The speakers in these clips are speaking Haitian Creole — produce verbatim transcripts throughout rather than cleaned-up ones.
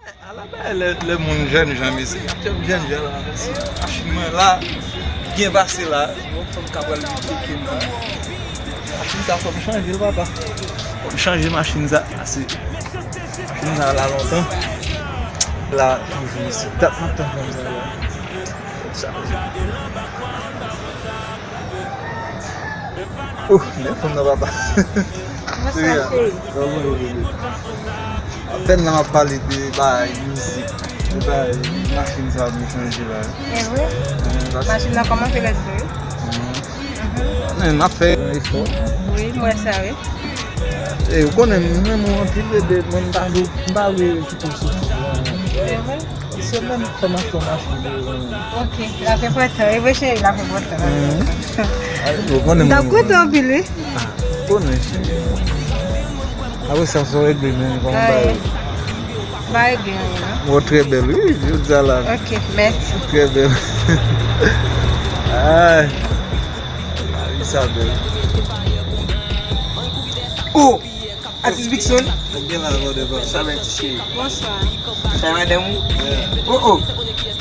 Ala bagay lè, lè moun jèn jan mesye. Jèn jan la mesye. Machin mwen la, byen pase la. Yon fanm k ap pral cheke m la. Machin sa fò m chanje l papa. Fò m chanje machin sa. Pase machin sa la lontan. La toujou mesye. Dat m ap tann fanm sa la. Oh, men fanm nan papa. Kòman sa, cheri? Apèn la m ap pale de bay mizik, de bay machin sa m chanje la. E vre? Machin nan kòmanse lèd vre. Men m ap fè yon efò. Wi, m wè sa, wi. E ou konnen m renmen w anpil bebe, mwen m pa vle, m pa vle kite w soufri. E vre? Se menm fòmasyon machin yo. Ok, l ap enpòtan. E vre cheri, l ap enpòtan. Ou konnen m ta kontan anpil wi. Konnen cheri. Apre sa, sa w regle men kòman bagay. Pa regle anyen non. Ou trè bèl wi, jodi a la. Ok, mèsi. Trè bèl. Ay. Mari sa bèl. Oh! Atis Bigson. Sa bay ti cheri. Bonswa. Sa madanm ou? Oh oh.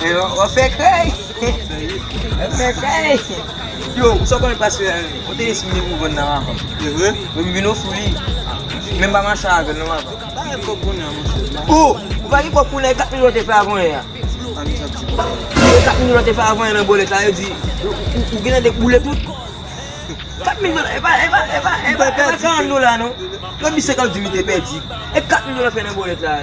W ap fè krèy. W ap fè krèy. Yo, sa w konnen pase la menm? Ou te di si m te pou vann nan mapan. Se vre? Wi, m vin ofri w li. Menm pa mache avè l non papa. Pa gen kòb kounye a monchè. Oh, ou pa gen kòb kounye a, e kat milyon te fè avan yè a. Kat milyon te fè avan yè nan bòlèt la, yo di ou, ou, ou gen tande boule tout. Kat mil dola, e pa, e pa, e pa, e pa, e pa karant dola non. Lòt misye k ap di m li te pèdi. E kat mil dola fè nan bòlèt la.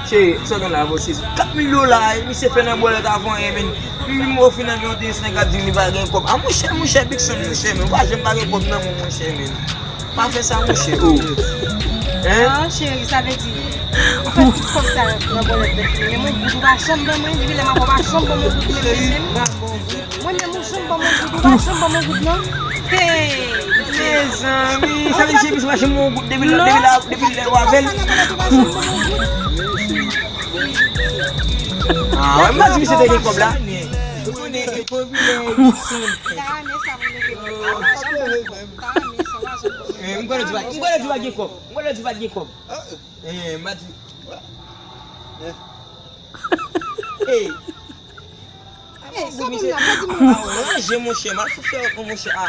Cheri, sa w gen la, bò, se kat mil dola misye fè nan bòlèt avan yè, men. M vin ofri nan yon tenis nèg k ap di m li pa gen kòb. A monchè, monchè, Bigson, monchè, men. Ou pa janm pa gen kòb nan men w, monchè, men. Pa fè sa, monchè. Oh. Hein? Ah, cheri, sa vle di, ou fè tout kòb sa nan bòlèt bèt li. Men mwen, ou pa janm ban mwen, depi lè m ap wè w pa janm ban mwen goud menm, mesye. Mwen menm ou janm ban mwen goud, ou pa janm ban mwen goud non. Hey, mezanmi, sa vle di James pa janm ban mwen goud depi lè, depi lè, depi lè w avè l. Ah, wè, m pa di misye te gen kòb la. Ou konnen e popilè Jackson. Eh, m konnen di pa, m konnen di pa gen kòb. M konnen di pa gen kòb. Eh, m pa di. Hey. Hey, sa moun nan, pa di moun nan. Ah, ranje monchè, m ap fè yon monchè a.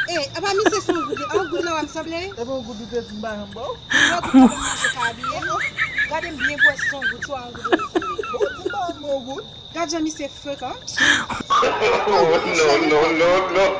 Hey, apa misye se yon goud, yon goud la w ap sanble? E pa yon goud ou te di m pa janm ba w? Yon goud la pou manje ka abiye. Gade m byen pou wè si se yon goud, swa yon goud ou te sanble. Ou di m pa janm ba w yon goud? Gad jan misye frekan. Oh, non, non, non, non.